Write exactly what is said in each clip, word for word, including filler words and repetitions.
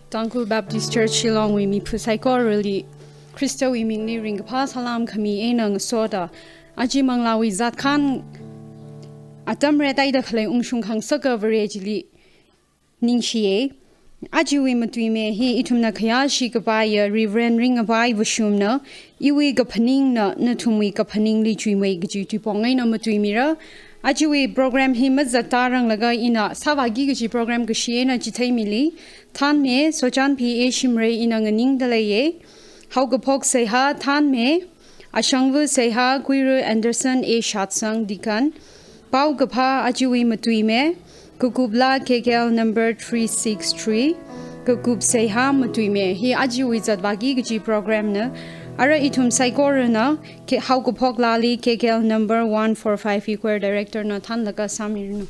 Tangkhul Baptist Church Shillong wui miphu saikorali Khristawui mingli ringkaphā salām khami eina ngasoda, aja manglāwui zatkhan atam rettaida khalei ungshung khangasaka Vare chili ningshiya. Ajawui matuimei hi ithumna khayāshi kapaiya Reverend Ringapai Vashumna, iwui kaphaningna nathumwui kaphaningli chuimei kaji tuipong eina matuimira. Ajawui program hi mazattaranglaga ina sāvāki kaji program kashi eina chitheimili. Thanmei Sochanpi A Shimray ina nganingda leiya. Haokaphok seihā thanmei Ashangvu seihā Kuiru Anderson A Shatsang Deacon. Paokaphā ajawui matuimei, kakup laa K K L number three six three, kakup seihā matuimei. Hi ajawui zatvāki kaji program na. Ara ithum saikorana, K-, haokaphok laali K K L number one four five hi choir director na thanlaga sāmiranu.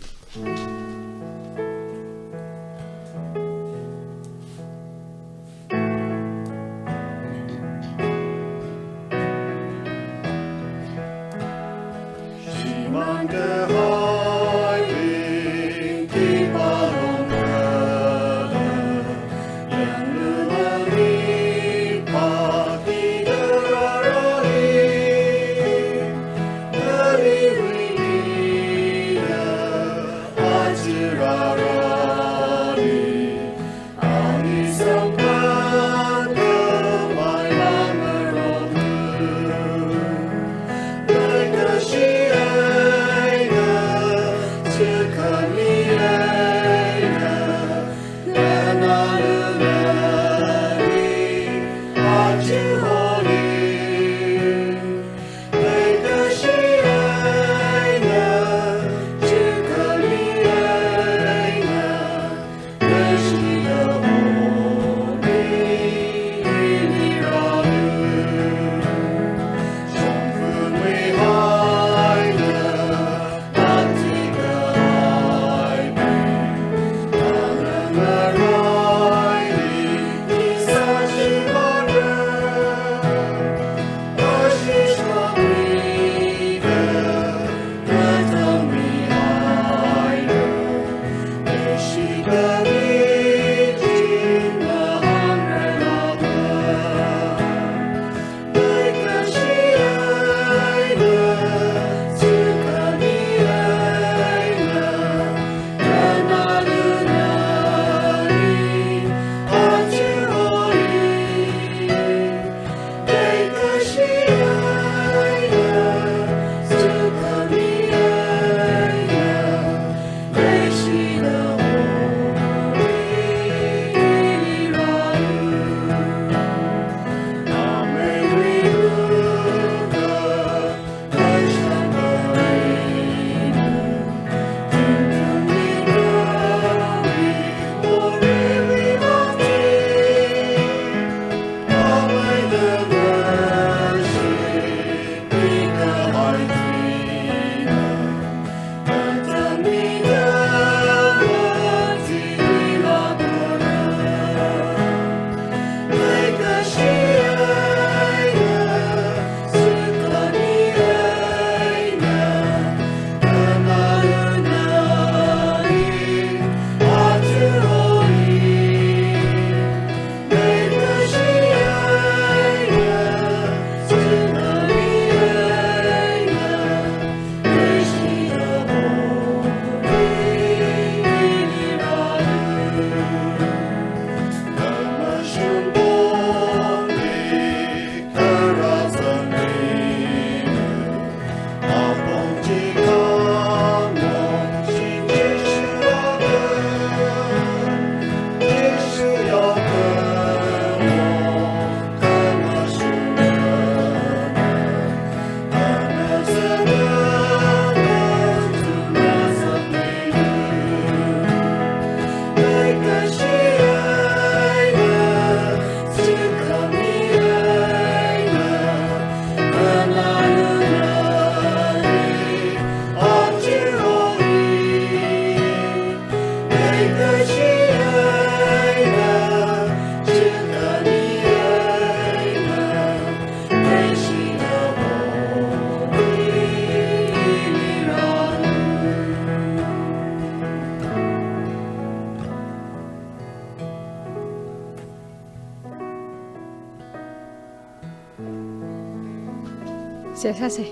Seihā sāsa.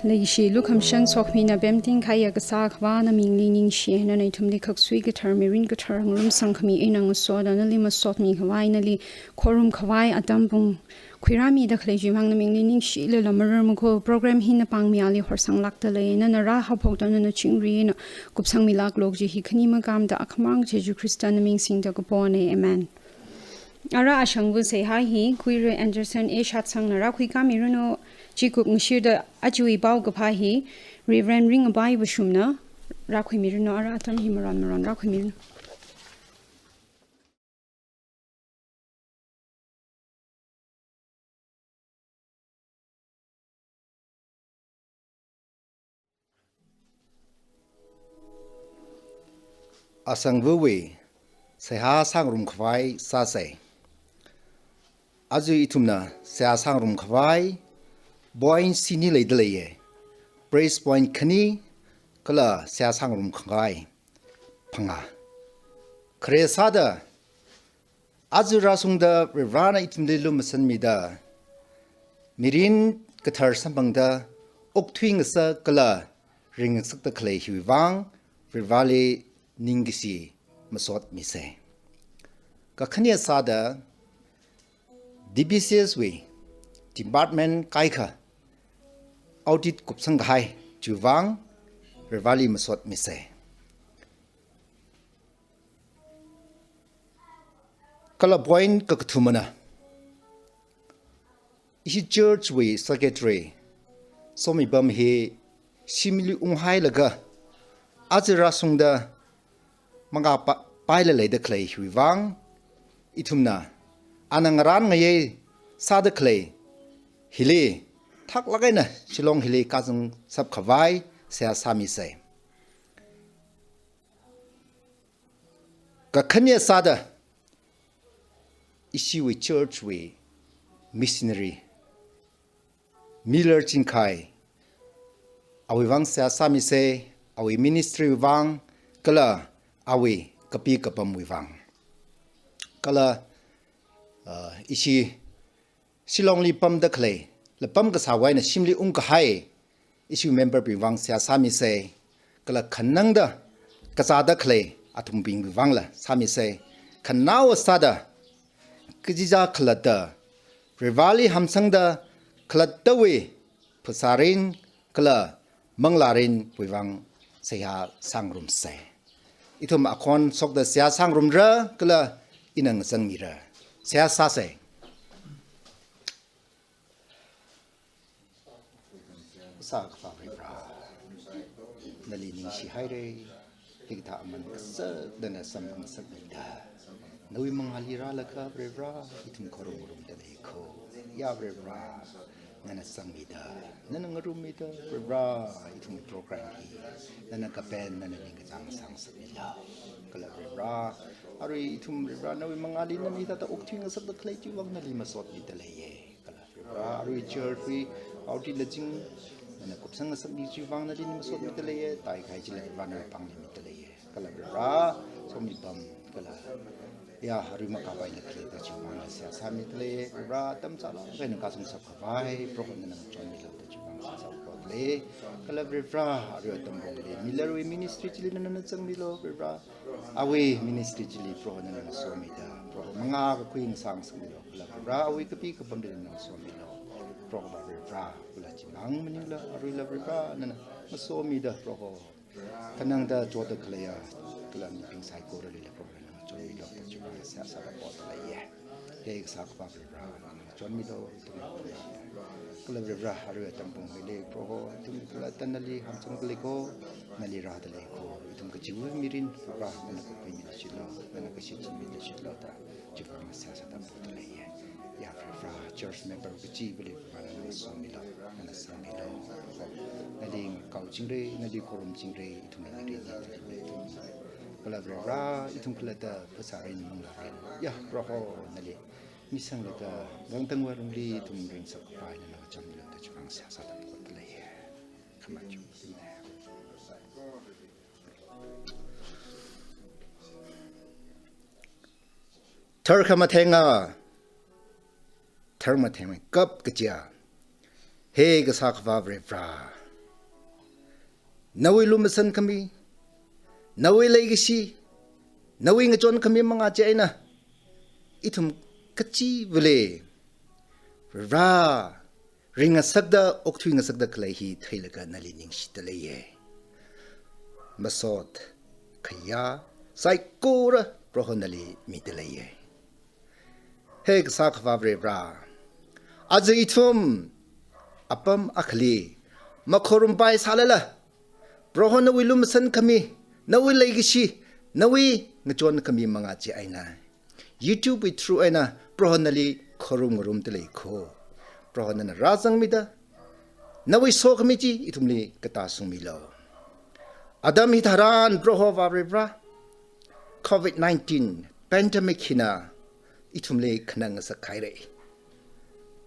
Leishilu khamshan sokhami na pemting kahaiya Kasā Akhava, namingli ningshi, nana ithumli khaksui kathar, mirin kathar ngarumsangkhami eina ngasoda nali masotmi khavai, nali khorumkhavai atam pung khuirāmida khalei chiwui vang namingli ningshilala mararmakho. Program hi napāng mayāli horsanglākda lei, nana rāhaophokda nana chingri eina kupsangmilāklo kaji hi khani makāmada akhamang Jesu Khrista naming singda kapona. Amen. Ara ashangva seihā hi khuira Anderson A Shatsangna rākhuikāmiranu, chikup ngashirda ajawui paokaphā hi Reverend Ringabai Vashumna rākhuimiranu, ara atam hi maron maron rākhuimiranu. Ashangvawui seihā sāngarumkhavai sāsa. Aja ithumna seihā sāngarumkhavai point shini leida leiya. Praise point khani kala seihā sāngarumkhavai phangā. Khare sāda, aja rāshungda Varivarana ithumli lumashanmida, mirin kathar samphangda, okthui ngasak kala ringngasakda khalei hiwui vang Varivarali ningkashi masotmisa. Kakhane sāda, D B C S wui department kaikha audit kupsangkahai chiwui vang Varivarali masotmisa. Kala point kakathumana, ishi church wui secretary somipam hi shimli unghailaga aja rāshungda mangā pa-, paila leida khalei hiwui vang, ithumna ana ngarān ngayei sāda khalei hili thaklāk eina Shillong hili kazang shapkhavai seihā sāmisa. Kakhane sāda, ishiwui church wui missionary Miller Chingkhai, awui vang seihā sāmisa, awui ministry wui vang, kala awui kapi kapamwui vang. Kala, uh, ishi Shillongli pamda khalei, lapam kasāwui eina shimli ungkahai, ishi member bing vang seihā sāmisa, kala khanangda kazāda khalei athumbingwui vangla sāmisa, khanaowa sāda, kachichā khalatta, Varivarali hamsangda khalattawui phasārin kala manglārinwui vang seihā sāngarumsa. Ithum akhon shokda seihā sāngarumra, kala ina ngachangmira. Seihā sāsa. Kasā Akhava Varivara, nali ningshihaira, hikathā aman kasā nana samphang ngasakmida, nawui mangāli rālaga Varivara, ithum khorumngarumda leiko. Ya Varivara, nana sangmida, nana ngarummida, Varivara, ithum program hi nana kapen, nana ningkachāng sāngasakmilo. Kala Varivara, arui ithum Varivara nawui mangāli nana hithāda okthui ngasakda khalei chiwui vang nali masotmida leiya. Kala Varivara, arui church wui audit lajing nana kupsang ngasakmi chiwui vang nali masotmida leiya. Taikahai chila Varivara nawui pāngli mida leiya. Kala Varivara, somipam kala, ya, arui makāpaila khalei kaji vang seihā sāmida lei. Varivara, atam sālāk eina kazang shapkhavai Proho nana ngachonmilo da chiwui vang seihā sāda leiya. Kala Varivara, arui atam pongli Miller wui ministry chili nana zangmilo, Varivara. Awui ministry chili Proho nana ngasomida, Proho mangā kakhui ngasang ngasakmilo. Kala Varivara, awui kapi kapamli nana ngasomilo. Proho Varivara, kala chimang maningla, aruila Varivara nana ngasomida, Proho khanangda chotda khaleiya, kala mibing saikoralila Proho nana ngachonmilo da chiwui vang seihā sāda poda leiya. He Kasā Akhava Varivara, nana ngachonmilo, ithum Varivara. Kala Varivara, arui atam pongli Proho, ithum khalatta nali hamsangda leiko, nali rāda leiko, ithum kachiwui mirin, Varivara, nana kakhuimida shilo, nana kashichinmida shilo da chiwui vang seihā sāda poda leiya. Ya Varivara, church member kachivali Varivara nana ngasomilo, nana sangmilo. Nali ngaokachingra, nali khorumchingra, ithumwui mirin hi nali mitum. Kala Varivara, ithum khalatta phasārin manglārin, ya Proho, nali misanglaga gangtang wui lungli ithum ringshap khavai nana ngachonmilo da chiwui vang seihā sāda poda leiya. Khamachuk. Tharkhamatheng a, tharmatheng kap kaja. He Kasā Akhava Varivara, nawui lumashan khami, nawui leikashi, nawui ngachon khami mangā chieina ithum kachivali Varivara ringngasakda, okthuingasakda khalei hi theilaga nali ningshida leiya. Masot, khayā, saikora Proho nali mida leiya. He Kasā Akhava Varivara, aja ithum apam akhali makhorumpaisālala, Proho nawui lumashan khami, nawui leikashi, nawui ngachon khami mangā chieina YouTube wui through eina Proho nali khorum ngarumda lei kho. Proho nana rāzangmida, nawui sokhami chi ithumli katāshungmilu. Atam hitharan Proho Varivara, covid nineteen pandemic hina ithumli khanang ngasakhaira,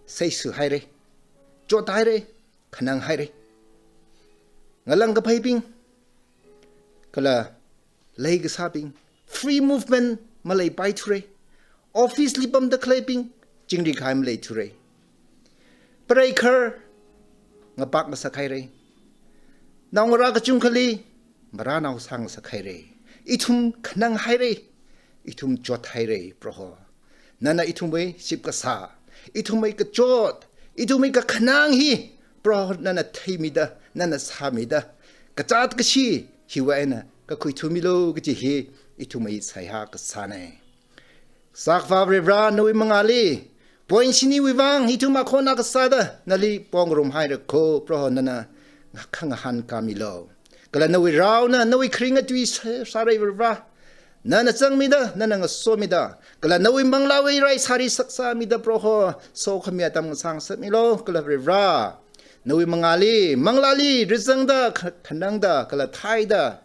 seisuhaira, chothaira, khananghaira. Ngalang kaphaibing kala leikasābing, free movement maleipaithura. Office li pamda khaleibing chingri kahai maleithura. Preikhar ngapak ngasakhaira. Naongarā kachungkhali marānao sāngasakhaira. Ithum khananghaira, ithum chothaira, Proho. Nana ithumwui shipkasā, ithumwui kachot, ithumwui kakhanang hi Proho nana theimida, nana sāmida, kazāt kashi hiwui eina kakhuithumilu kaji hi ithumwui seihā kasāna. Kasā Akhava Varivara, nawui mangāli point shiniwui vang ithum akhon akha sāda nali pongrumhaira kho. Proho nana khangahān kamilu. Kala nawui raona nawui kharinga tui sā-, sāra Varivara. Nana zangmida, nana ngasomida, kala nawui manglāwui rai sāri saksāmida Proho, sokhami atam ngasāngasakmilu. Kala Varivara, nawui mangāli, manglāli rizangda, kha-, khanangda, kala thaida,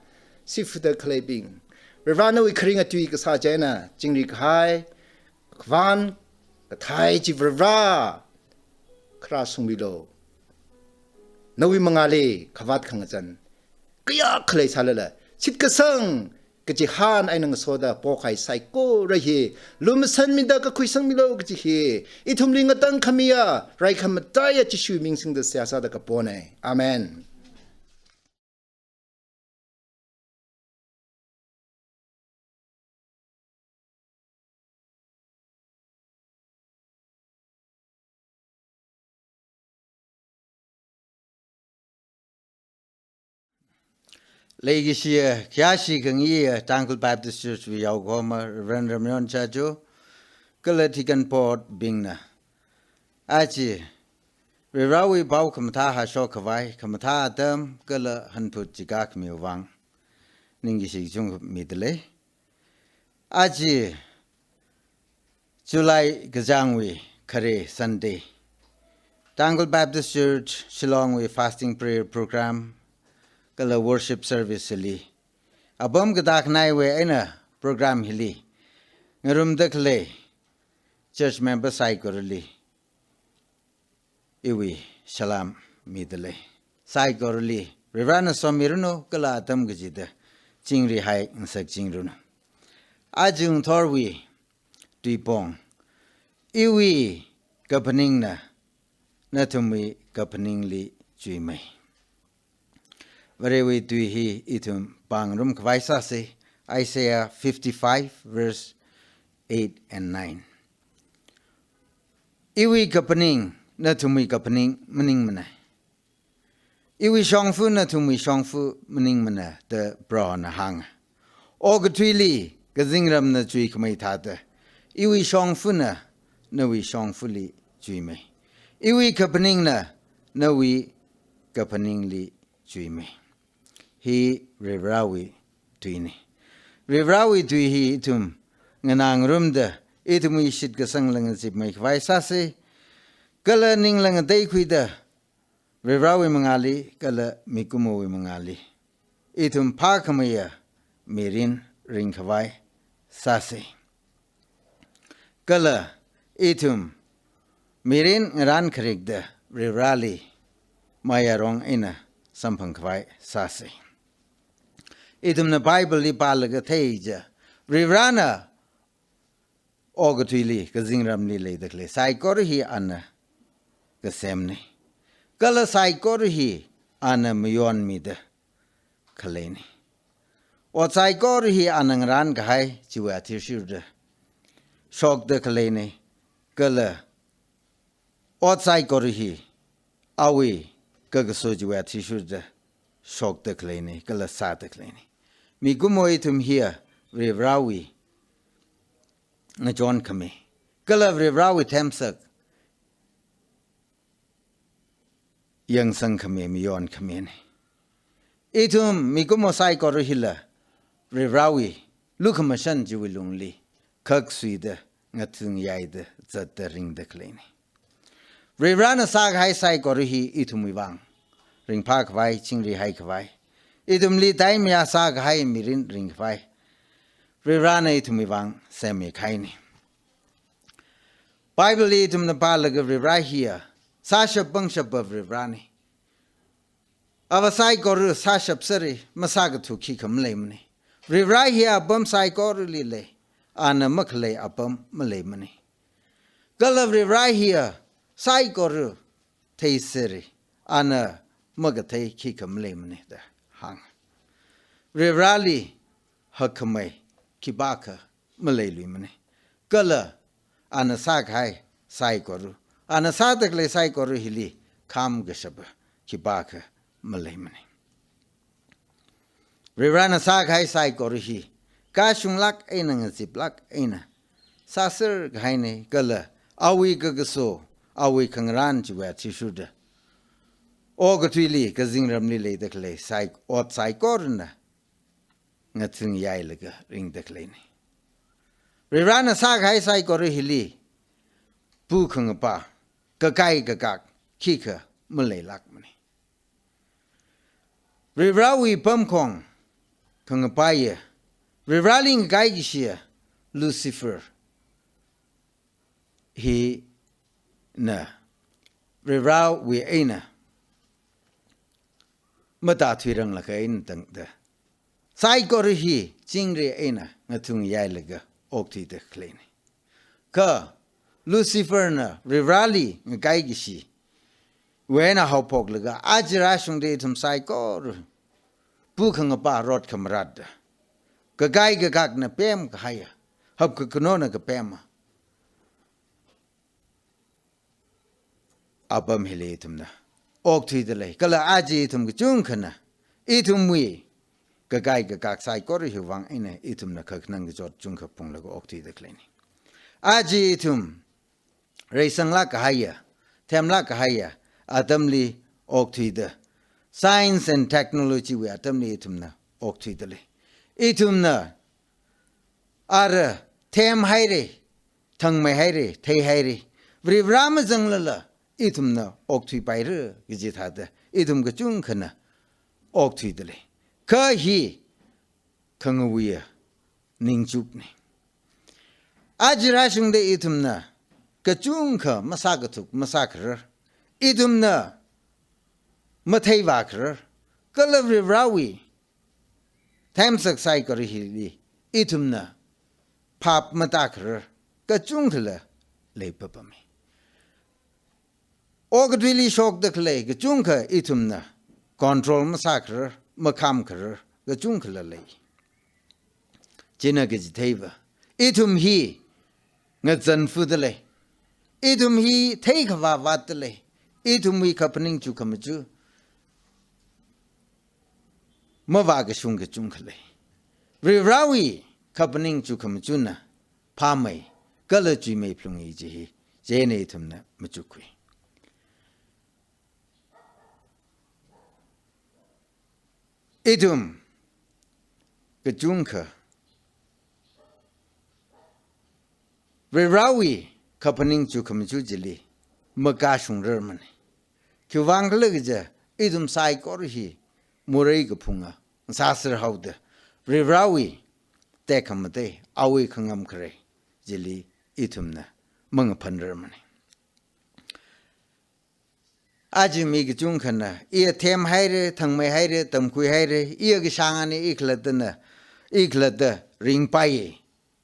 sifuda khaleibing, Varivara nawui kharinga tui kasā chieina chingri kahai, kavān kathai chi Varivara kharāshungmilu. Nawui mangāli khavāt khangazan kayākha leisālala, shitkasang kachihān eina ngasoda pokahai saikora hi lumashanmida kakhuisangmilu kaji hi ithumli ngatangkhamiya, rai khamataiya Jishuwui ming singda seihā sāda kapona. Amen. Leikashiya, khayāshi khangayiya Tangkhul Baptist Church wui yaokahoma Reverend Ramyon Chajo, kala deacon board bingna aja Varivarawui pao khamathā hāshok khavai, khamathā atam kala hanphut chikā khamiwui vang ningkashi kachungkha mida lei. Aja July kachāngwui khare Sunday, Tangkhul Baptist Church Shillong wui fasting prayer program kala worship service li, apam katākhanaiwui eina program hili ngarumda khalei church member saikorali iwui salam mida lei. Saikorali Varivarana somiranu kala atam kachida chingrihai ngasakchingranu. Aja ngathorwui tuipong, iwui kaphaningna nathumwui kaphaningli chuimei. Varewui tui hi ithum pāngarum khavai sāsa, Isaiah fifty-five verse eight and nine. Iwui kaphaning nathumwui kaphaning maningmana. Iwui shongfa nathumwui shongfa maningmana da Prohona hānga. Okathuili kazingramna chuikhamei thāda, iwui shongfana nawui shongfali chuimei. Iwui kaphaningna nawui kaphaningli chuimei. Hi Varivarawui tuina. Varivarawui tui hi ithum nganāngarumda, ithumwui shitkasang langazipmei khavai sāsa, kala ninglang ngateikhuida, Varivarawui mangāli kala mikumowui mangāli ithum phākhameiya mirin ringkhavai sāsa. Kala ithum mirin ngarān kharikda Varivarali mayarong eina samphang khavai sāsa. Ithumna Bible li pālaga theiya, Varivarana okathuili kazingramli leida khalei saikora hi ana kasemna. Kala saikora hi ana mayonmida khaleina. Ot saikora hi ana ngarānkahai chiwui athishurda shokda khaleina. Kala ot saikora hi awui kakaso chiwui athishurda shokda khaleina, kala sāda khaleina. Mikumo ithum hiya Varivarāwui ngachonkhami, kala Varivarāwui themsak yangsangkhami, mayonkhamina. Ithum mikumo saikora hila Varivarāwui lukhamashan chiwui lungli khaksuida ngathangayaida zatda ringda khaleina. Varivarāna sākahai saikora hi ithumwui vang ringphākhavai, chingrihaikhavai, ithumli taimayā sākahai mirin ringkhavai Varivarāna ithumwui vang semmi kahaina. Bible li ithumna pālaga Varivarā hiya sāshap pangshapa Varivarāna. Ava saikora sāshap sāra, masākathuk khikha maleimana. Varivarā hiya apam saikorali lei, ana makhalei apam maleimana. Kala Varivarā hiya saikora theisera, ana makathei khikha maleimana da hānga. Varivarāli hakkhamei khipākha maleiluimana. Kala ana sākahai saikora, ana sāda khalei saikora hili kham kashapa khipākha maleimana. Varivarāna sākahai saikora hi kashunglāk eina, ngaziplāk eina sāserkahaina, kala awui kakaso, awui khangarān chiwui athishurda okathuili, kazingramli leida khalei sai, ot saikorana ngathangayailaga ringda khaleina. Varivarāna sākahai saikora hili pukhangapa, kakai kakak khikha maleilākmana. Varivarāwui pamkhong khangapaiya, Varivarāli ngakai kashiya Lucifer hina Varivarāwui eina matāthuiranglakha eina tangda, saikora hi chingri eina ngathangayailaga okthuida khaleina. Kha Luciferna Varivarāli ngakai kashiwui eina haophoklaga, aja rāshungda ithum saikora pukhangapa rot khamaratda, kakai kakakna pemkahaiya, hapkakanona kapema apam hili ithumna okthuida lei. Kala aja ithum kachungkhana ithumwui kakai kakak saikora hiwui vang eina ithumna kakhanang kachot chungkha phunglaga okthuida khaleina. Aja ithum reisanglāk kahaiya, themlāk kahaiya atamli okthuida, science and technology wui atamli ithumna okthuida lei. Ithumna ara themhaira, thangmeihaira, theihaira, Varivarā mazanglala ithumna okthuipaira kaji thāda ithum kachungkhana okthuida lei. Kha hi khangawuiya ningchukna. Aja rāshungda ithumna kachungkha masākathuk masākharar, ithumna matheivākharar, kala Varivarāwui themsak saikora hili ithumna phap matākharar kachungkhala leipapama. Okathuili shokda khalei kachungkha ithumna control masākharar, makhamkharar kachungkhala lei. China kachitheiva, ithum hi ngazanfuda lei. Ithum hi theikhavā vātda lei. Ithumwui kaphaning chukhamachu mavākashung kachungkha lei. Varivarāwui kaphaning chukhamachuna phāmei kala chuimei phalungi kaji hi chieina ithumna machukkhui. Ithum kachungkha Varivarāwui kaphaning chukhamachu chili makashungrarmana. Khiwuivang khala kaja, ithum saikora hi morei kaphunga ngasāserhaoda, Varivarāwui tekhamatei, awui khangamkharei chili ithumna mangaphanrarmana. Aja mi kachungkhana, iya themhaira, thangmeihaira, tamkhuihaira, iya kashāngana, i khalattana, i khalatta ringpaiya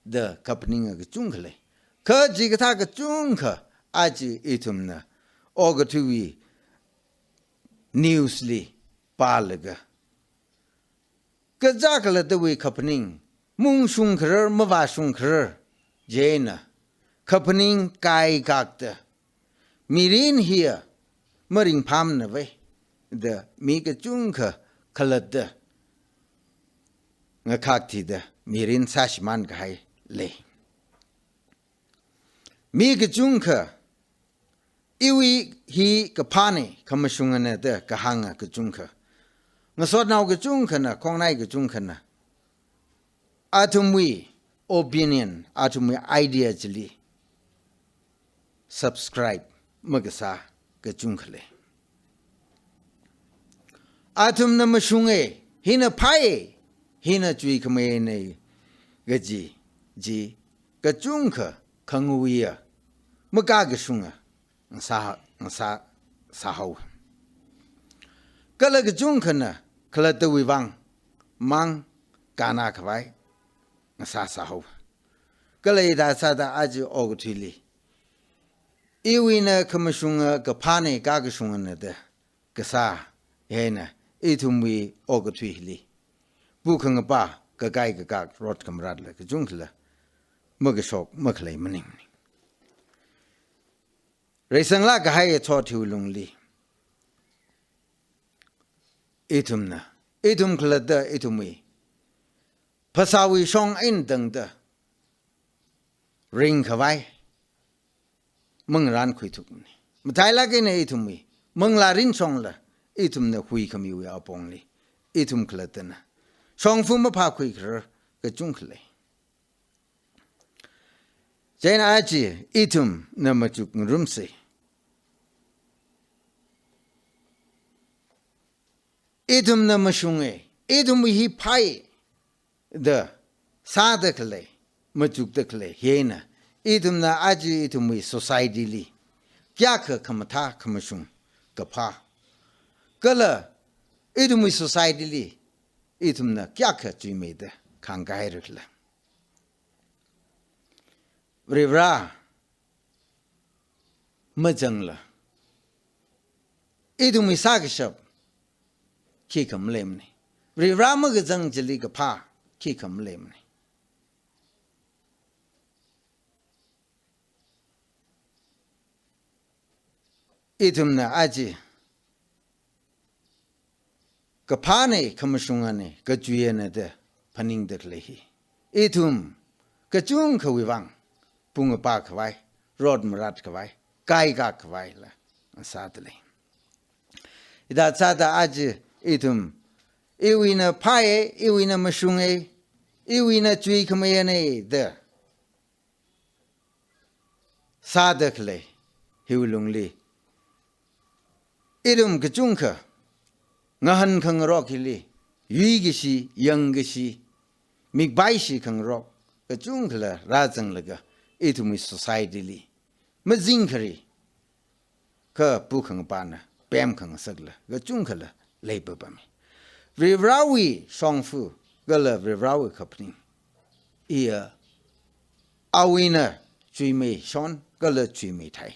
da kaphaninga kachungkha lei. Kha chikathā kachungkha aja ithumna okathuiwui news li pālaga, kazā khalattawui kaphaning, mungshung kharar, mavāshung kharar, chieina kaphaning kaikakta, mirin hiya maringphāmana vai, da mi kachungkha khalatta ngakhak thida mirin sāshimān kahai lei. Mi kachungkha, iwui hi kaphāna, khamashungana da kahānga kachungkha, ngasotnao kachungkhana, khongnai kachungkhana, athumwui opinion, athumwui idea chili subscribe makasā kachungkha lei. Athumna mashunga, hina phāya, hina chuikhamayana kaji chi kachungkha khanguiya, makakashunga ngasā, ngasā sāhao. Kala kachungkhana khalattawui vang mang kannā khavai ngasā sāhao. Kala hithāda sāda aja okathuili, iwuina khamashunga, kaphāna, kakashungana da kasā, hieina ithumwui okathuili pukhangapa kakai kakak rot khamaratla kachungkhala makashok makhalei maningmana. Reisanglāk kahai thot hiwui lungli ithumna, ithum khalatta ithumwui phasāwui shong eina tangda ringkhavai mangarānkhuithukmana. Matailāk eina ithumwui manglā rinshongla ithumna huikhamiwui apongli ithum khalattana shongfa maphākhui kharar kachungkha lei. Chieina aja ithumna machuk ngarumsa. Ithumna mashunga, ithumwui hi phāya da sāda khalei, machukda khalei, hieina ithumna aja ithumwui society li kayākha khamathā, khamashung, kaphā, kala ithumwui society li ithumna kayākha chuimeida khangkāhaira khala. Varivara mazangla ithumwui sākashap khikha maleimana. Varivara makazang chili kaphā khikha maleimana. Ithumna aja kaphāna, khamashungana, kachuiyana da phaningda khalei hi ithum kachungkhawui vang pungapa khavai, rot marat khavai, kaikak khavaila sāda lei. Hithāda sāda aja ithum iwuina phāya, iwuina mashunga, iwuina chuikhamayana da sāda khalei hiwui lungli ithum kachungkha ngahānkhangarok hili yuikashi, yangkashi, mikpaishi khangarok kachungkhala rāzanglaga ithumwui society li mazingkhari kha pukhangapana pemkhangasakla kachungkhala leipapama. Varivarawui shongfa kala Varivarawui kaphaning hiya awuina chuimeishon kala chuimeithei.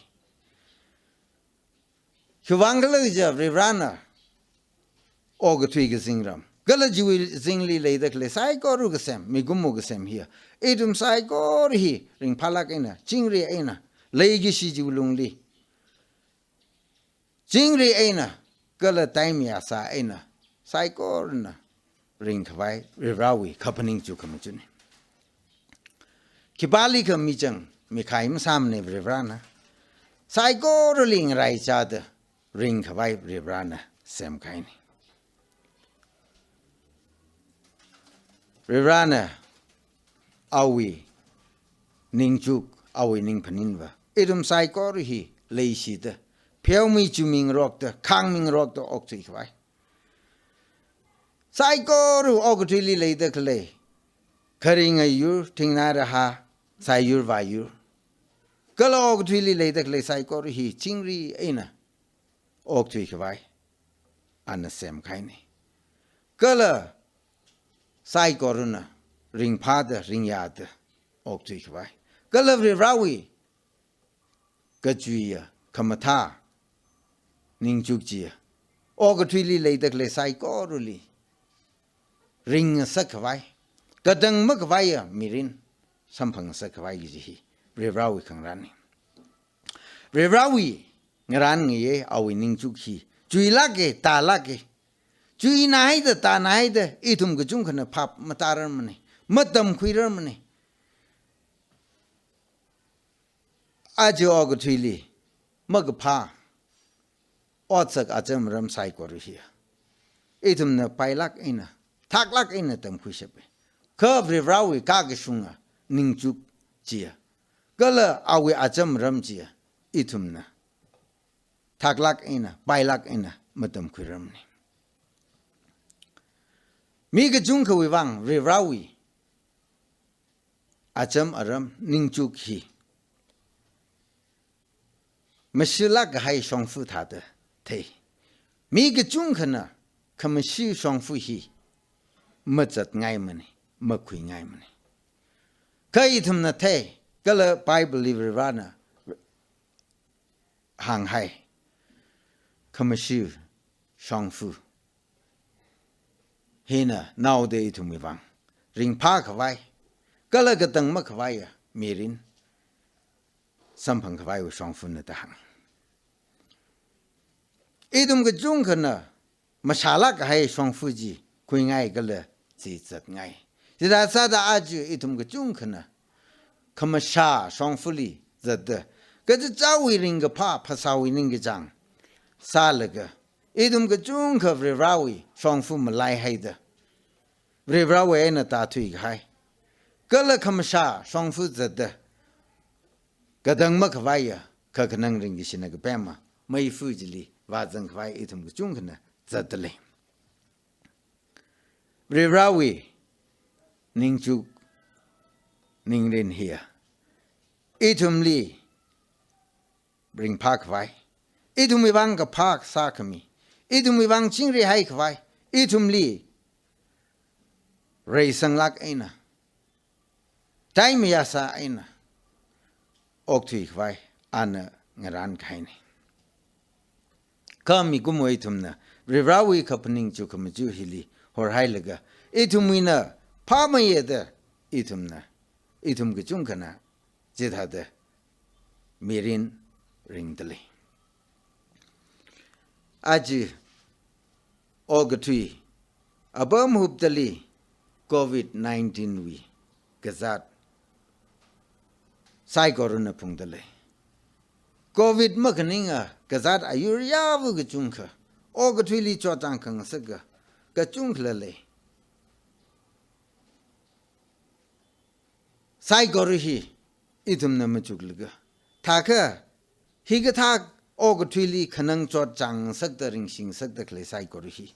Khiwuivang khala jiakha Varivarana okathui kazingram kala chiwui zingli leida khalei saikora kasem, mikumo kasem hiya ithum saikora hi ringphālāk eina, chingri eina, leikashi chiwui lungli chingri eina, kala time yasā eina, saikorana ringkhavai Varivarawui kaphaning chukhamachunna. Khipālikha michang mikhai masāmana Varivarana. Saikorali ngaraichāda ringkhavai Varivarana semkahaina. Varivarana awui ningchuk, awui ningphaninva ithum saikora hi leishida, pheomi chuimingarokta, khangmingarokta okthui khavai. Saikora okathuili leida khalei, kharing ayur, thingnā rahā, sāyur vāyur, kala okathuili leida khalei saikora hi chingri eina okthui khavai ana semkahaina. Kala saikorana ringphāda, ringyāda okthui khavai, kala Varivarawui kachuiya, khamathā ningchuk chiya okathuili leida khalei saikorali ringngasak khavai, katang makhavaiya mirin samphang ngasak khavai kaji hi Varivarawui khangarānna. Varivarawui ngarān ngayei awui ningchuk hi chuilāka, tālāka. Chuinahaida, tānahaida, ithum kachungkhana phap matararmana, matamkhuirarmana. Aja okathuili makaphā otsak acham aram saikora hiya ithumna pailāk eina, thaklāk eina tamkhuishapa. Kha Varivarawui kakashunga ningchuk chiya, kala awui acham aram chiya ithumna thaklāk eina, pailāk eina matamkhuirarmana. Mi kachungkhawui vang Varivarawui acham aram ningchuk hi mashilāk kahai shongfa thāda thei. Mi kachungkhana khamashi shongfa hi mazatngaimana, makhuingaimana. Kha ithumna thei, kala Bible li Varivarana hānghai khamashi shongfa hina naoda ithumwui vang ringphā khavai, kala katang makhavaiya mirin samphang khavaiwui shongfana da hānga. Ithum kachungkhana mashālāk kahai shongfa chi khuingai kala chi zatngai. Chithā sāda aja ithum kachungkhana khamashā shongfali zatda, kachichāwui ringkaphā phasāwui ningkachāng sālaga, ithum kachungkha Varivarawui shongfa malaihaida, Varivarawui eina tāthui kahai, kala khamashā shongfa zatda, katang makhavaiya kakhanang ringkashina kapema meifa chili vāzang khavai ithum kachungkhana zatdalei. Varivarawui ningchuk ningrin hiya ithumli ringphā khavai, ithumwui vang kaphā sākhami, ithumwui vang chingrihai khavai, ithumli reisanglāk eina, tai mayāsā eina okthui khavai ana ngarān kahaina. Kha mikumo ithumna Varivarawui kaphaning chukhamachuk hili horhailaga, ithumwuina phāmeiya da ithumna, ithum kachungkhana chithāda mirin ringdalei. Aja okathui apam hupdali covid nineteen wui kazāt saikorana phungdalei. Covid makhaninga kazāt ayur yāva kachungkha, okathuili chotchāng khangasaka kachungkhala lei. Saikora hi ithumna machuklaga, thākha hikathā okathuili khanang chotchāng ngasakta, ringshi ngasakta khalei saikora hi,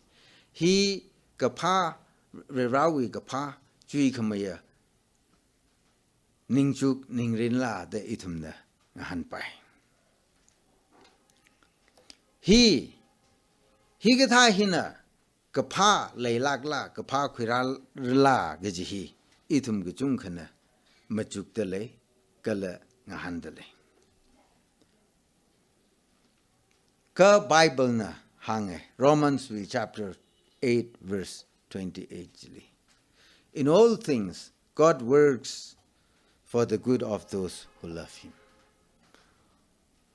hi kaphā, Varivarawui kaphā chuikhameiya ningchuk ningrinla da ithumna ngahānpai. Hi, hikathā hina kaphā leilākla, kaphā khuirāla kaji hi ithum kachungkhana machukdalei, kala ngahāndalei. Kha Bible na hānga, Romans wui chapter eight verse twenty-eight chili, "In all things, God works for the good of those who love him."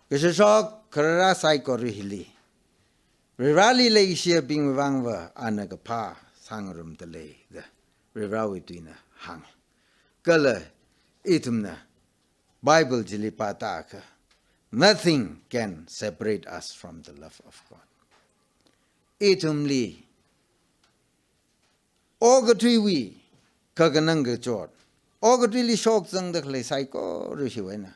Kashokshok khararā saikora hili, Varivarali leishiyabingwui vangva ana kaphā sāngarumdalei da Varivarawui tuina hānga. Kala ithumna Bible chili pātākha, "Nothing can separate us from the love of God." Ithumli okathuiwui kakhanang kachot, okathuili shokzangda khalei saikora hiwui eina,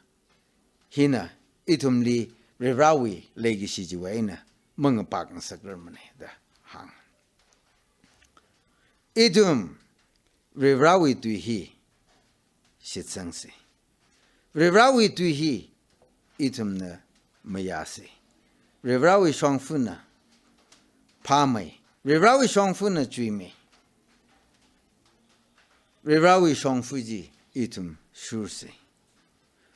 hina ithumli Varivarawui leikashi chiwui eina mangapak ngasakrarmana da hānga. Ithum Varivarawui tui hi shitsangsa. Varivarawui tui hi ithumna mayāsa. Varivarawui shongfana phāmei. Varivarawui shongfana chuimei. Varivarawui shongfa chi ithum shursa.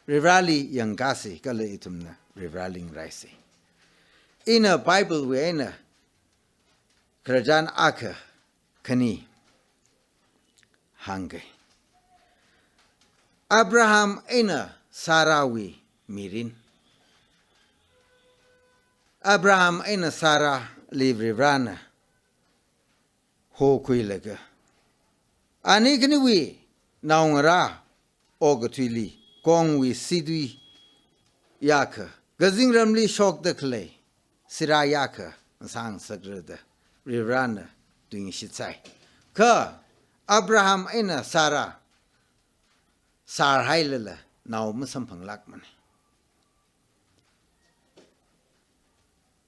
Varivarali yangkāsa kala ithumna Varivarali ngaraisa. Ina Bible wui eina khararchan akha khani hāngga. Abraham eina Sarahwui mirin. Abraham eina Sarahli Varivarana hokhuilaga, ani khaniwui naongarā okathuili kongwui situi yakha, kazingramli shokda khalei sirā yakha ngasāngasakra da Varivarana tuingashitsai. Kha Abraham eina Sarah sārhailala nao masamphanglākmana.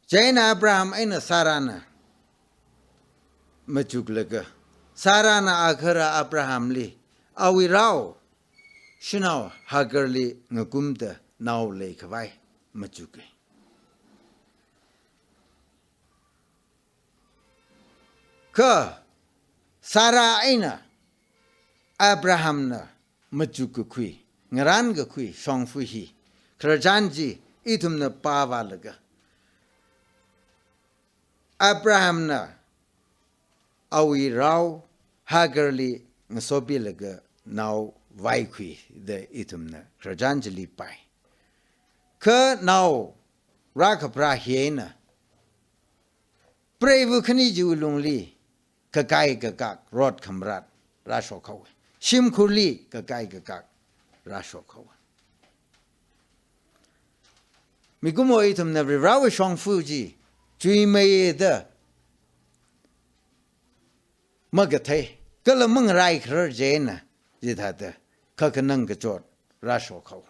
Chieina Abraham eina Sarahna machuklaga, Sarahna agahara Abrahamli awui rao shanao Hagarli ngakumda nao leikhavai machuka. Kha Sarah eina Abrahamna machukkakhui, ngarānkakhui shongfa hi, khararchan chi ithumna pāvālaga, Abrahamna awui rao Hagarli ngasopilaga nao vaikhui da ithumna khararchan chili pāi. Kha nao rākapharā hi eina preiva khani chiwui lungli kakai kakak rot khamarat rāshok haowa. Shimkhurli kakai kakak rāshok haowa. Mikumo ithumna Varivarawui shongfa chi chuimeiya da makathei, kala mangarai kharar chieina chithāda kakhanang kachot rāshok haowa.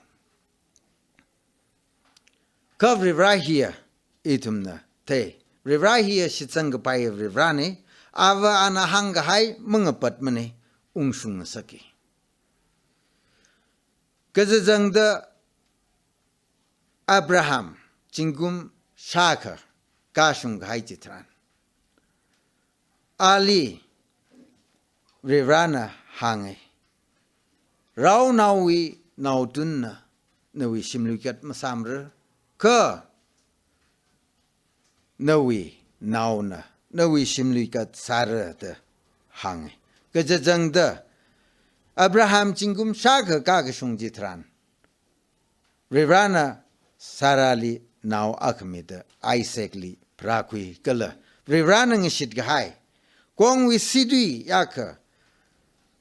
Kha Varivara hiya ithumna thei. Varivara hiya shitsang kapaiya Varivarana, ava ana hāngkahai mangapatmana, ungshung ngasaka. Kachangchangda Abraham zingkum shākha kashung kahai chitharan, ali Varivarana hānga, raonaowui naotunna nawui shimluikat masāmara, kha nawui naona nawui shimluikat sāra da hānga. Kachangchangda Abraham zingkum shākha kakashung chitharan, Varivarana Sarahli nao akhamida Isaacli pharākhui kala Varivarana ngashitkahai kongwui situi yakha,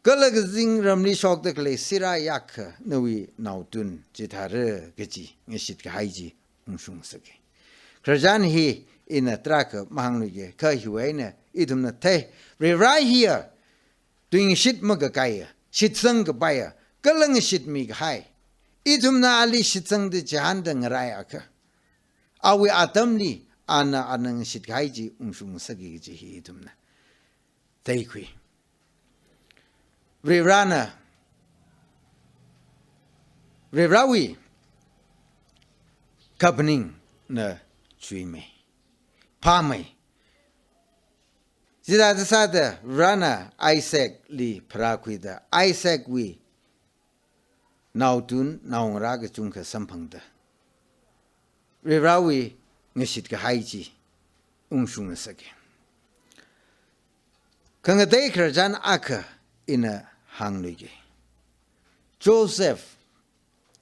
kala kazingramli shokda khalei sirā yakha nawui naotun chithāra kaji ngashitkahai chi ungshung ngasaka. Khararchan hi ina tarākha mahāngluiki, kha hiwui eina ithumna thei, Varivara hiya tuingashit makakaiya, shitsang kapaiya, kala ngashitmi kahai. Ithumna ali shitsangda chihānda ngaraiakha, awui atamli ana, ana ngashitkahai chi ungshung ngasaka kaji hi ithumna theikhui. Varivarana, Varivarawui kaphaningna chuimei, phāmei. Chithāda sāda Varivarana Isaacli pharākhuida, Isaacwui naotun naongarā kachungkha samphangda Varivarawui ngashitkahai chi ungshung ngasaka. Khangatei khararchan akha ina hāngluiki. Joseph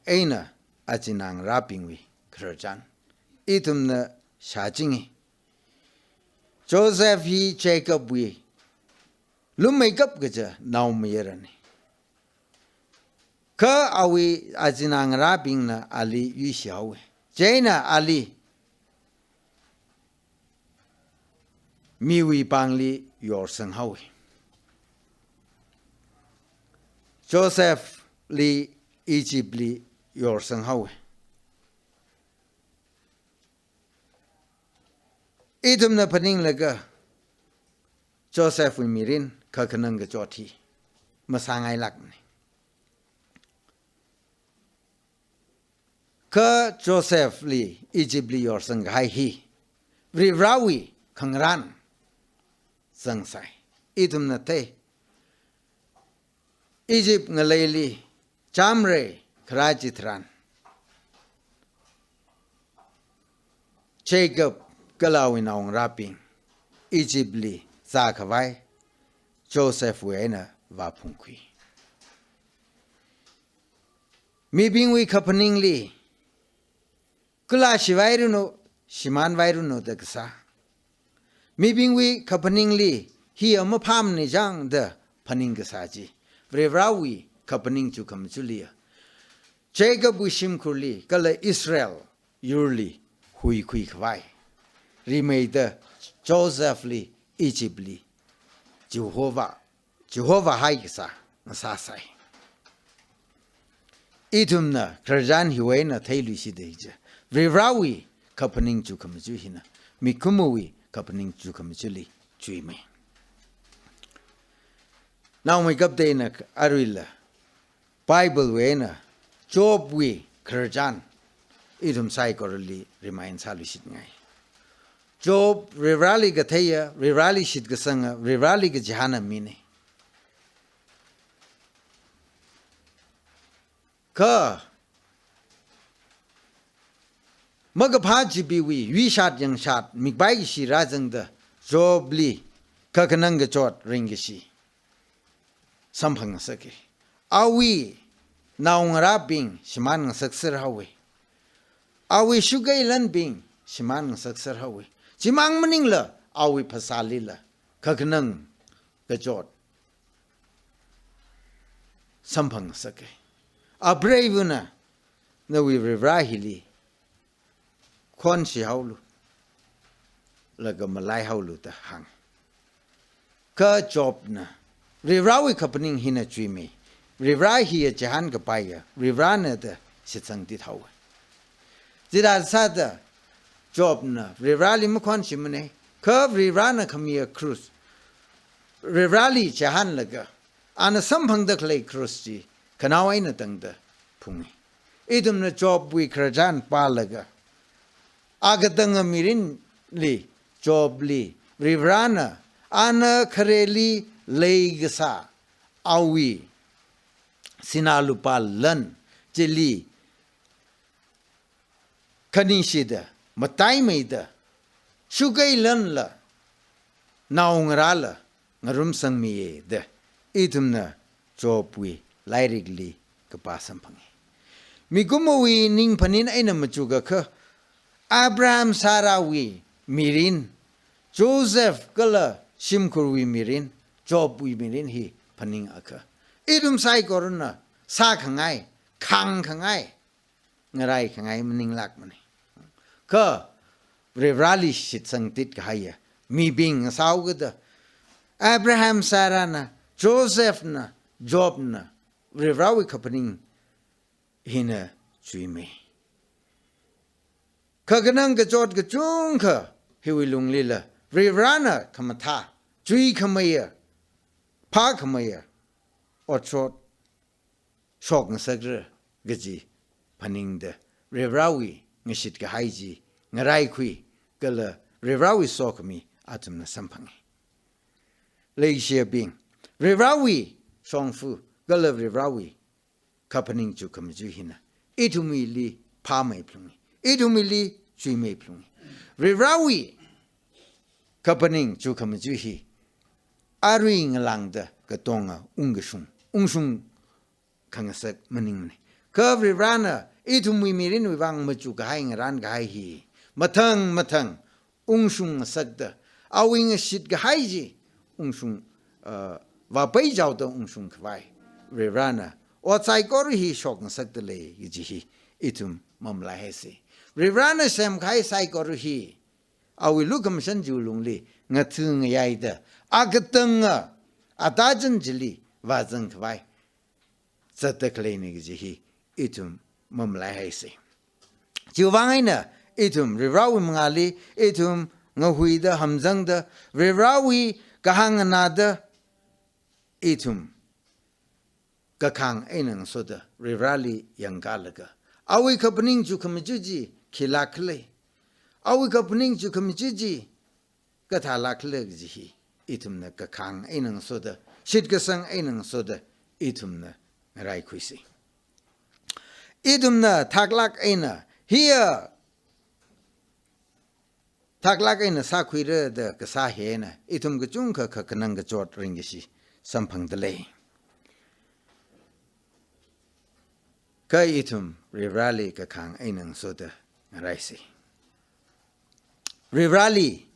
eina achinā ngarābingwui khararchan ithumna shāchinga. Joseph hi Jacobwui lummeikap kaja naomayarana. Kha awui achinā ngarābingna ali yuishi haowa. Chieina ali miwui pāngli yorsang haowa. Josephli Egyptli yorsang haowa. Ithumna phaninglaga Josephwui mirin kakhanang kachot hi masāngailākmana. Kha Josephli Egyptli yorsang kahai hi Varivarawui khangarān zangsai. Ithumna thei, Egypt ngaleili chāmrei kharā chitharan, Jacob kala awui naongarābing Egypt li zākhavai Joseph wui eina vāphungkhui. Mibingwui kaphaningli, kala shivairanu, shimānvairanu da kasā. Mibingwui kaphaningli, hiya maphāmana chang da phaning kasā chi, Varivarawui kaphaning chukhamachuli ya, Jacobwui shimkhurli kala Israel yurli huikhuikhavai rimeida Joseph li, Egypt li Jehovah, Jehovah haikasā ngasāsai. Ithumna khararchan hiwui eina theiluishitda chi, Varivarawui kaphaning chukhamachu hina mikumowui kaphaning chukhamachuli chuimei. Naomeikapta ina aruila Bible wui eina Jobwui khararchan ithum saikorali remind sāluishitngai. Job Varivarali katheiya, Varivarali shitkasanga, Varivarali kachihāna mina. Kha makaphā chipeewui yuishat yangshat mikpai kashi rāzangda Jobli kakhanang kachot ringkashi samphangngasaka. Awui naongarābing shimānngasakser haowa. Awui shukeilanbing shimānngasakser haowa. Chimang maningla awui phasālila kakhanang kachot samphangngasaka. Apreivana nawui Varivara hili khonshi haolu, laga malai haolu da hānga. Kha Jobna Varivarawui kaphaning hina chuimei. Varivara hiya chihān kapaiya Varivarana da shitsangtit haowa. Chithāsāda Jobna Varivarali makhonshimana, kha Varivarana khamiya cross, Varivarali chihānlaga ana samphangda khalei cross chi khanao eina tangda phunga. Ithumna Jobwui khararchan pālaga, akatanga mirinli Jobli Varivarana ana khareli leikasā awui sinā lupā lan chili khanishida, mataimeida, shukeilanla naongarāla ngarumsangmiya da ithumna Jobwui lairikli kapā samphanga. Mikumowui ningphanin eina machukakha, Abraham Sarahwui mirin, Joseph kala shimkhurwui mirin, Jobwui mirin hi phaningakha, ithum saikorana sākhangai, khāngkhangai, ngaraikhangai maninglākmana. Kha Varivarali shitsangtit kahaiya mibing ngasāhaokida, Abraham, Sarahna, Josephna, Jobna Varivarawui kaphaning hina chuimei. Kakhanang kachot kachungkha hiwui lunglila Varivarana khamathā, chuikhameiya, phākhameiya otshot shokngasakra kaji phaningda Varivarawui ngashitkahai chi ngaraikhui kala Varivarawui sokhami athumna samphanga. Leishiyabing, Varivarawui shongfa kala Varivarawui kaphaning chukhamachu hina ithumwuili phāmeiphalunga, ithumwuili chuimeiphalunga. Varivarawui kaphaning chukhamachu hi arui ngalāngda katonga ungkashung, ungshung khangasak maningmana. Kha Varivarana ithumwui mirinwui vang machukkahai, ngarānkahai hi mathang mathang ungshung ngasakta, awui ngashitkahai chi ungshung, uh, vāpaichaoda ungshungkhavai Varivarana ot saikora hi shokngasakta lei kaji hi ithum mamalaihaisa. Varivarana semkahai saikora hi awui lukhamashan chiwui lungli ngatha ngayaida, akatanga atazan chili vāzangkhavai zatda khaleina kaji hi ithum mamalaihaisa. Chiwui vang eina ithum Varivarawui mangāli ithum ngahuida hamzangda, Varivarawui kahāng nganāda, ithum kakhāng eina ngasoda Varivarali yangkalaga, awui kaphaning chukhamachu chi khilāk khala, awui kaphaning chukhamachu chi kathālāk khala kaji hi ithumna kakhāng eina ngasoda, shitkasang eina ngasoda, ithumna ngaraikhuisa. Ithumna thaklāk eina hiya thaklāk eina sākhuira da kasā hina, ithum kachungkha kakhanang kachot ringkashi samphangda lei. Kha ithum Varivarali kakhang eina ngasoda ngaraisa. Varivarali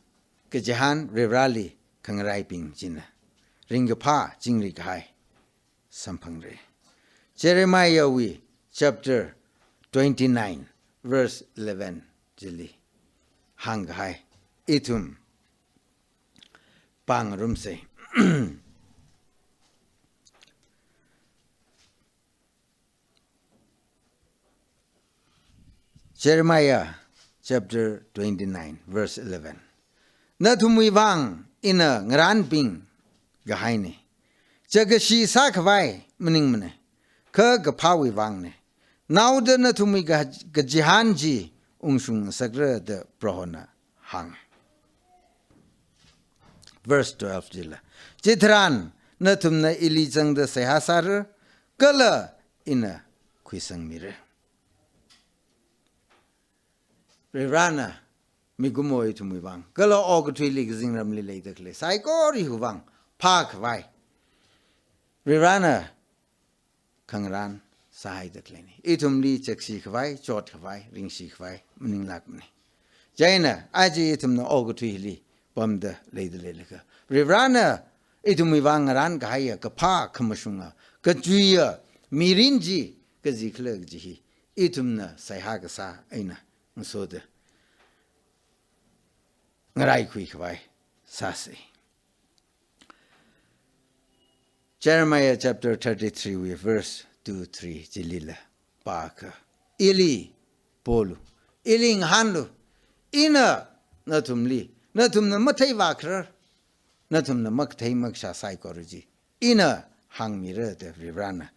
kachihān, Varivarali khangaraibing china ringkaphā chingri kahai samphangra. Jeremiahwui chapter twenty-nine verse eleven chili hāngkahai ithum pāngarumsa. Jeremiah chapter twenty-nine verse eleven. Nathumwui vang ina ngarānping kahaina. Chakashi sākhavai maningmana, kha kaphāwui vangna. Naoda nathumwui ka-, kachihān chi ungshung ngasakra da Prohona hānga. Verse twelve chila, chitharan nathumna ili zangda seihā sāra, kala ina khuisangmira. Varivarana mikumo ithumwui vang, kala okathuili kazingramli leida khalei saikora hiwui vang phākhavai Varivarana khangarān sāhaida khaleina. Ithumli chakshi khavai, chot khavai, ringshi khavai maninglākmana. Chieina aja ithumna okathuili pamda leida leilakha, Varivarana ithumwui vang ngarān kahaiya kaphā khamashunga kachuiya mirin chi kazikhala kaji hi ithumna seihā kasā eina ngasoda ngaraikhui khavai sāsa. Jeremiah chapter thirty-three wui verse two, three chilila pākha, ili polu, ili ngahānlu, ina nathumli, nathumna mathei vākharar, nathumna makathei makashā saikora chi ina hāngmira da Varivarana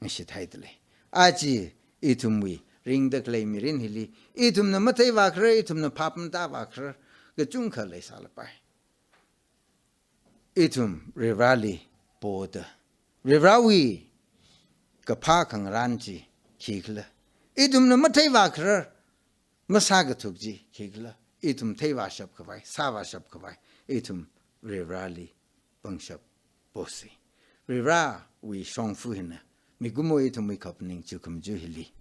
ngashithaida lei. Aja ithumwui ringda khalei mirin hili ithumna mathei vākharar, ithumna phap matāvākharar kachungkha leisālapai. Ithum Varivarali poda, Varivarawui kaphā khangarān chi khikhala, ithumna mathei vākharar masākathuk chi khikhala, ithum theivāshap khavai, sāvāshap khavai ithum Varivarali pangshap posa. Varivarawui shongfa hina mikumo ithumwui kaphaning chukhamaja hili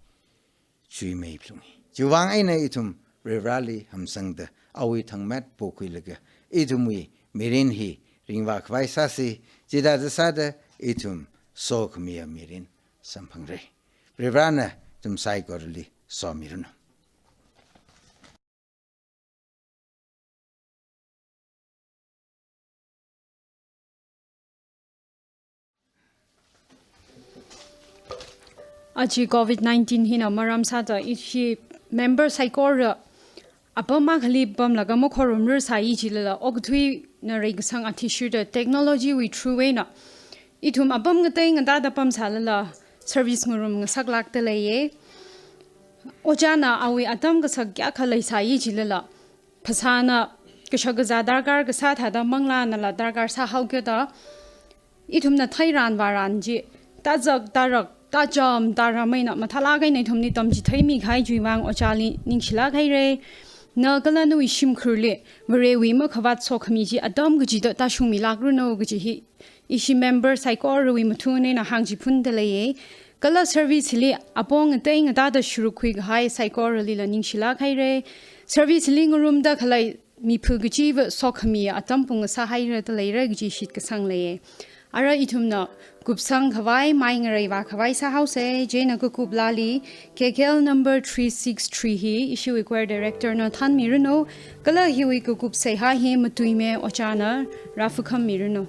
chuimei phalunga. Chiwui vang eina ithum Varivarali hamsangda awui thangmet pokhuilaga ithumwui mirin hi ringvā khavai sāsa. Chithāda sāda ithum sokhamiya mirin samphangra. Varivarana ithum saikorali somiranu. Aja covid nineteen hina maram sāda ishi member saikora apam akhali pamlaga makhorumrar sāi jilala okathuina reikasang athishurda technology wui through eina ithum apam ngatei ngatāda pamsālala service ngarum ngasaklākda leiya. Ojāna awui atam kasak kayākha leisāi jilala, phasāna kashak kazā darkar kasā thāda manglānala darkar sāhaokida, ithumna theiran vāran chi tāzak tārak, tācham tāram eina mathālāk eina ithumli tamchitheimi kahai chiwui vang ojāli ningshilāk haira. Na kala nawui shimkhurli Varewui makhavāt sokhami chi atam kachida tāshungmilākranu kaji hi ishi member saikorawui mathun eina hāngchiphunda leiya. Kala service hili apong ngatei ngatāda shurukkhui kahai saikoralila ningshilāk haira. Service hili ngarumda khalei miphu kachiva sokhami atam pung sāhairada leira kaji shitkasang leiya. Ara ithumna kupsang khavai, mai ngareivā khavai sāhaosa. Chieina kakuplāli K K L number three six three hi ishiwui choir director na thānmiranu. Kala hiwui kakup seihā hi matuimi ojāna rāphakham miranu.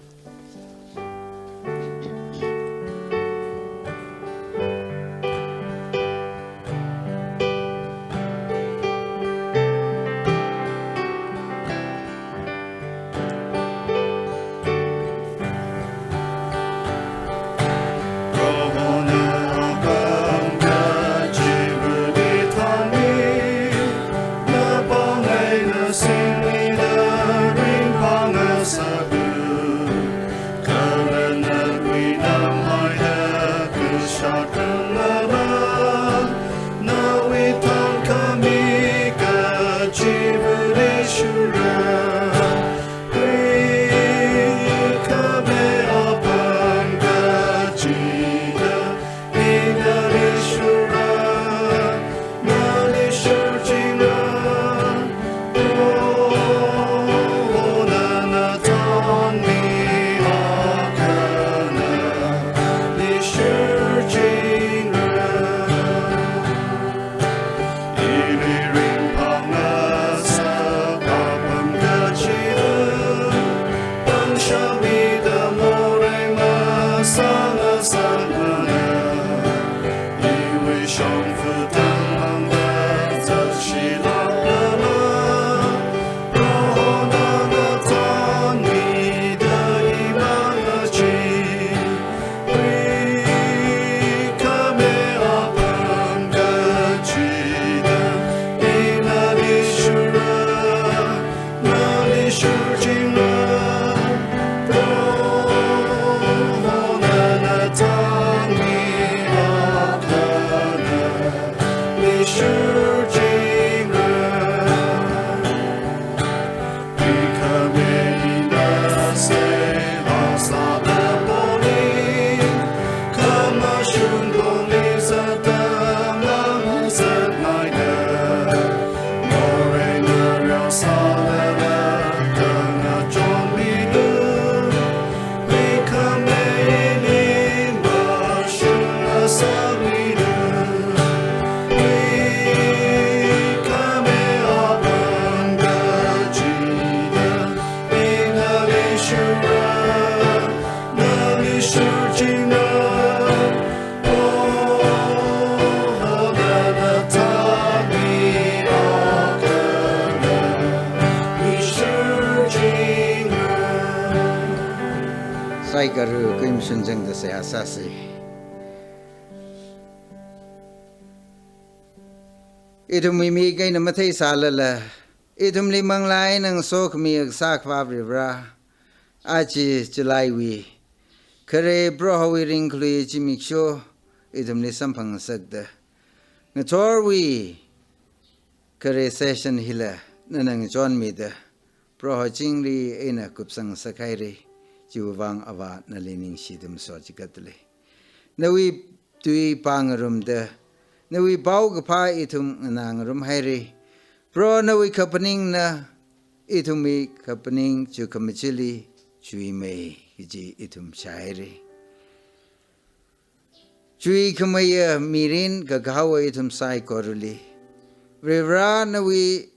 Karu kuimshun jangda seihā sāsa. Ithumwui mik eina matheisālala, ithumli manglā eina ngasokhami kasā Akhava Varivara, aja July wui khare Prohowui ringkhalui zimiksho ithumli samphangngasakda, ngathorwui khare session hila nana ngachonmida, Proho chingri eina kupsang ngasakhaira. Chiwuivang Avā, nali ningshida masochigatda lei. Nawui tui pāngarumda, nawui paokaphā ithum nganāngarumhaira. Proho, nawui kaphaningna ithumwui kaphaning chukhamachili chuimei kaji ithum shāhaira. Chuikhameiya mirin kakahaowa ithum saikorali, Varivara, nawui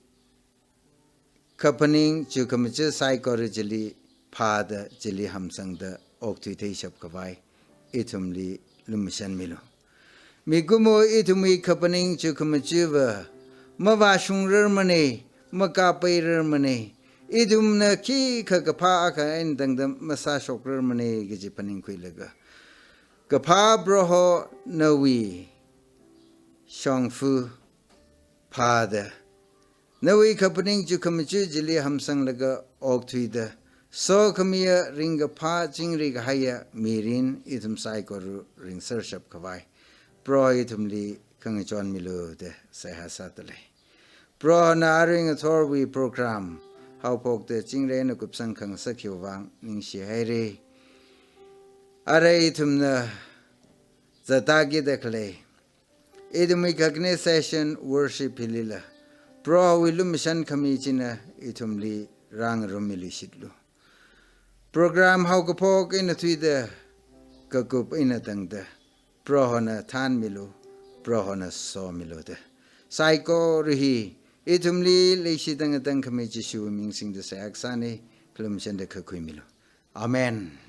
kaphaning chukhamaja saikora chili phāda, chili hamsangda okthui theishap khavai ithumli lumashanmilu. Mikumo ithumwui kaphaning chukhamajiva mavāshungrarmana, makāpairarmana, ithumna khikha kaphā akha eina tangda masāshokrarmana kaji phaningkhuilaga, kaphā Proho, nawui shongfa phāda, nawui kaphaning chukhamaja chili hamsanglaga okthuida, sokhamiya ringkaphā chingri kahaiya mirin ithum saikora ringsershap khavai Proho ithumli khangachonmilu da seihā sāda lei. Prohona arui ngathorwui program haophokta chingri eina kupsang khangasak hiwuivang ningshihaira. Arui ithumna zatkida khalei ithumwui kakhane session worship hilila, Prohowui lumashan khami china ithumli rāngarummiluishitlu. Program haokaphok eina thuida kakup eina tangda, Prohona thanmilu, Prohona somilu da, saikora hi ithumli leishida ngatangkhami Jishuwui ming singda seihā kasāna. Khalumashanda khuikhuimilu. Amen.